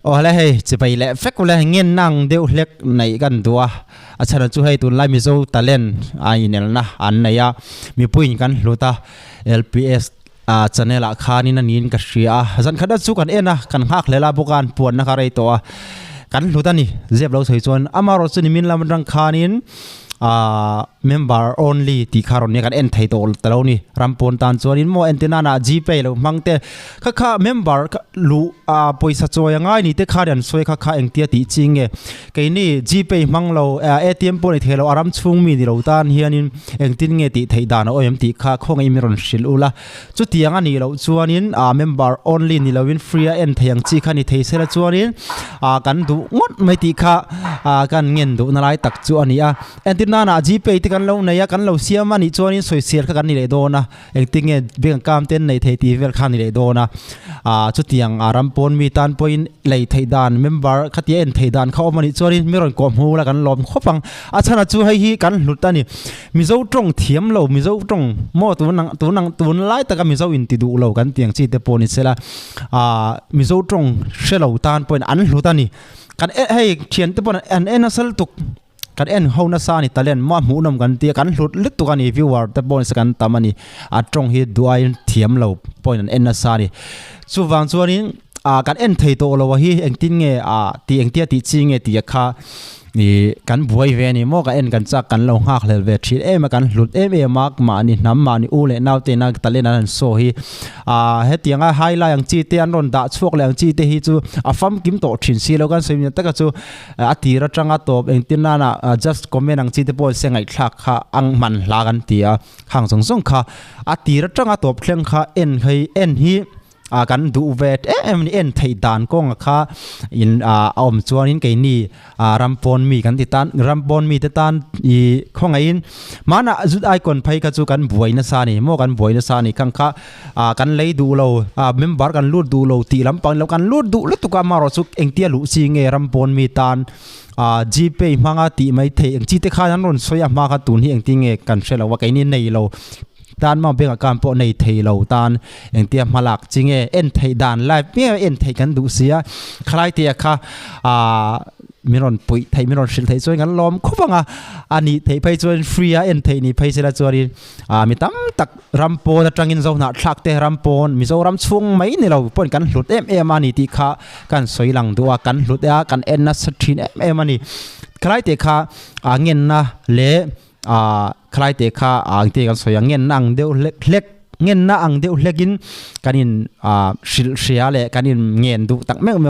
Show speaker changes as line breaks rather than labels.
Aw le hei chibai leh vek ule ngen nang deuh hlek neih kan duh a, a chhan chu hei tunlai Mizo talent a inelna an nei a, mipuiin kan hlut a, LPS a channel ah khanin a niin ka hria a, zan khat a chu kan en a, kan nghak hlel a bawk a an puanna kha rei tawh a, kan hlut a ni, zep lo sawi chuan amaherawhchu chu nimin lam atang khanin Ahh member only tih kha rawn nia kan en thei tawh ta lo ni ram pawn tan chuanin maw entir nana gpay lo hmang te kha kha member kha luh ah pawisa chawi a ngai ni te khan an sawi kha kha engtia tih chi nge keini gpay hmang lo atm pawh ni thei lo a ram chhung mi ni lo tan hianin engtin nge tih theih dan a awm em tih kha khawngaih mi rawn hrilh ula chutiang a nih loh chuanin ah member only ni loin free a en thei ang chi kha ni thei sela chuanin ah kan duh ngawt mai tih kha ah kan ngen duhna lai tak chu a ni a entir nana gpay te kan lo nei a kan lo siam a nih chuanin sawisel kha kan ni leh dawn a engtin nge bank account te an nei thei tih vel kha a ni leh dawn a ah chutiang ah ram pawn mi tan pawhin lei theih dan member khatia en theih dan kha awm a nih chuanin mi rawn kawh hmu la kan lawm khawp ang a chhan ah chu hei hi kan hlut a ni. Mizo tawng thiam lo, Mizo tawng maw tun ang tun ang tun lai taka Mizo in ti duh lo kan tih ang chi te pawh ni sela ah Mizo tawng hre lo tan pawhin an hlut a ni. Kan en hei thian te pawhin an en nasa lutuk kan en ho nasa a ni talent maw a hmuhnawm kan tia kan hlut lutuk a ni viewer te pawh ni se kan tam a ni. A tawng hi duh aiin thiam lo pawhin an en nasa a ni. Chuvang chuanin ah kan en thei tawh lo a hi engtin nge ah tih engtia tih chi nge tih a kha Ih kan buai ve a ni maw ka en kan chak kan lo nghak hlel ve thin em a kan hlut em em a mahni hnam mahni u leh nau te ina talent an han saw hi ah hetianga highlight ang chi te an rawn dah chhuak leh ang chi te hi chu a famkim tawh thin si lo kan sawi miah taka chu a tir atanga tawp engtin nana just comment ang chi te pawh se ngaihthlak kha ang hman hla kan ti a khang zawng zawng kha a tir atanga tawp thleng kha en hi en hi. Ah kan duh ve em em ni en theih dan kawnga kha in ah a awm chuanin keini ah ram pawn mi kan ti tan ram pawn mi te tan ih khawngaihin hmanah zut icon phei kha chu kan buai nasa a ni maw kan buai nasa a ni khang kha ah kan lei duh lo ah member kan lut duh lo tih lampang lo kan lut duh lutuk a amaherawh chu engtia luh chi nge ram pawn mi tan ah gpay hmanga tih mai theih ang chi te khan an rawn sawi a hma kha tun hi engtin nge kan hre lo a keini nei lo tan maw bank account pawh nei thei lo tan. Engtia hmalak chi nge en theih dan live nge en theih kan duh sia khalai te kha ah min rawn puih theih min rawn hrilh theih chuan kan lawm khawp ang a a nih theih phei chuan free a en theih ni phei sela chuanin ah mi tam tak ram pawn atangin zohnah thlak te ram pawn Mizoram chhung mai ni lo pawn kan hlut em em a ni tih kha kan sawi lang duh a kan hlut a kan en nasa thin em em a ni khalai te kha ah ngenna leh ah khalai te kha ah engtin kan sawi ang ngenna ang deuh hlek hlek ngenna ang deuh hlekin kan in ah hrilh hria leh kan in ngen duh tak meuh meuh.